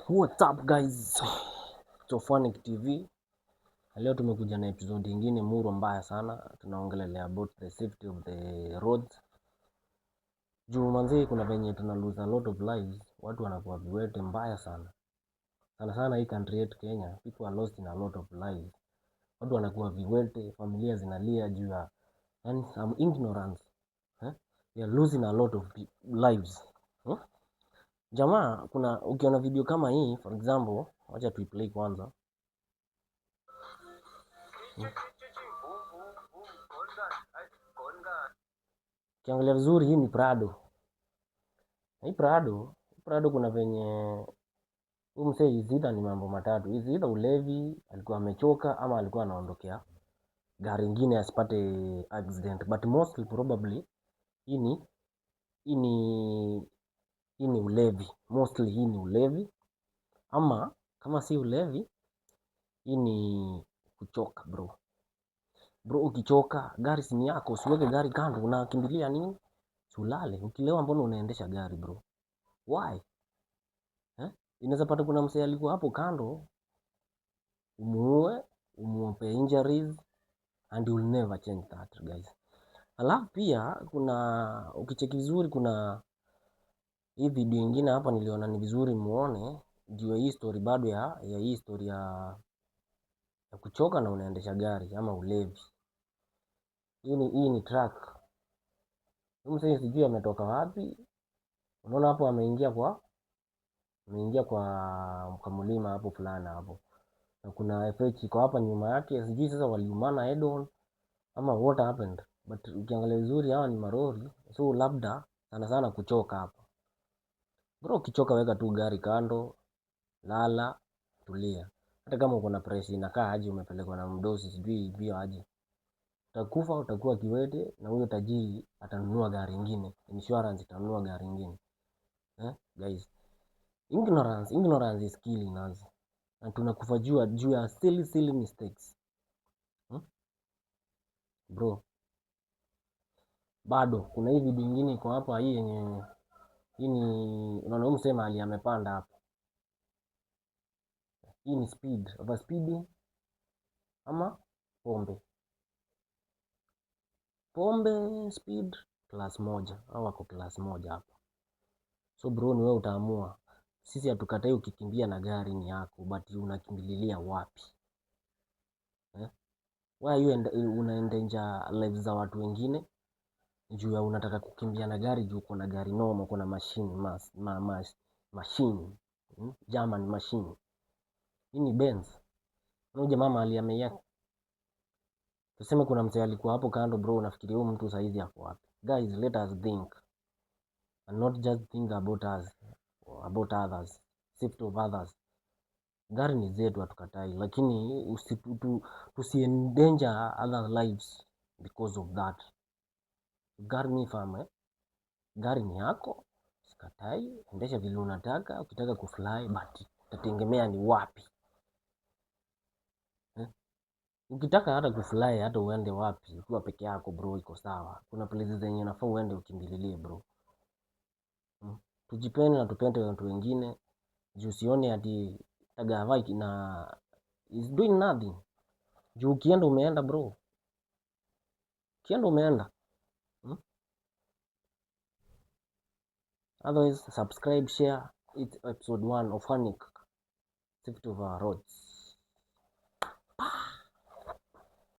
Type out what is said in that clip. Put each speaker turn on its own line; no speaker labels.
What's up guys? It's TV. Leo tumekuja na episode ingine muro mbaya sana. Tunaongelelea about the safety of the roads. Juu manzi kuna venye tuna lose a lot of lives, watu wanakuwa viwete mbaya sana. Sana sana hii country yetu Kenya, people are lost in a lot of lives. Watu wanakuwa viwete, familia zinalia juu ya yani some ignorance. Eh? We are losing a lot of lives. Hmm? Jamaa, kuna ukiona video kama hii for example, wacha tuiplay kwanza. Ukiangalia vizuri hii ni Prado. Hii Prado kuna venye huyu msee is either ni mambo matatu. Is either ulevi, alikuwa amechoka ama alikuwa anaondokea gari ingine asipate accident. But mostly probably hii ni ulevi. Mostly hii ni ulevi. Ama kama si ulevi, hii ni kuchoka bro. Bro, ukichoka gari si ni yako, usiweke gari kando, unakimbilia nini? Si ulale. Ukilewa mbona unaendesha gari bro? Why? Eh? Inaweza pata kuna msee alikuwa hapo kando, umuue, umupe injuries and you will never change that guys. Alafu pia kuna ukicheki vizuri kuna hii video ingine hapa niliona ni vizuri muone juu ya hii story bado ya hii story ya kuchoka na unaendesha gari ama ulevi. Hii ni truck. Huyu msee sijui ametoka wapi. Unaona hapo ameingia kwa mlima hapo fulani hapo. Na kuna FH iko hapa nyuma yake, sijui sasa waliumana head on ama what happened. But ukiangalia vizuri hawa ni marori, so labda sana sana kuchoka hapa. Bro, ukichoka weka tu gari kando, lala, tulia. Hata kama uko na pressure inakaa aje, umepelekwa na mdosi sijui mbio aje. Utakufa, utakuwa kiwete na huyo tajiri atanunua gari ingine, insurance itanunua gari ingine. Guys, ignorance is killing us. Na tunakufa juu ya silly silly mistakes. Bro, bado kuna hii video ingine iko hapa, hii yenye hii ni unaona huyu msee mahali amepanda hapa. Hii ni speed, overspeeding ama pombe. Pombe speed class 1 au wako class 1 hapa. So bro, ni wewe utaamua. Sisi hatukatai ukikimbia na gari ni yako, but unakimbililia wapi? Why are you una endanger lives za watu wengine juu ya unataka kukimbia na gari juu uko na gari noma, uko na machine, machine. German machine. Hii ni Benz. Huyu jamaa mahali ameiacha. Tuseme kuna mzee alikuwa hapo kando bro, unafikiria huyu mtu saizi ako wapi? Guys, let us think. And not just think about us, or about others, safety of others. Gari ni zetu, hatukatai, lakini tusi endanger other lives because of that. Gari ni fam, Gari ni yako, sikatai, endesha vile unataka, ukitaka kufly, but utategemea ni wapi. Ukitaka hata kufly, hata uende wapi, ukiwa peke yako bro, iko sawa. Kuna places zenye unafaa uende ukimbililie bro. Tujipende na tupende watu wengine, juu usione ati gava na is doing nothing. Juu ukienda umeenda bro. Ukienda umeenda. Otherwise, subscribe, share. It's episode 1 of Hanik, Safety of our Roads.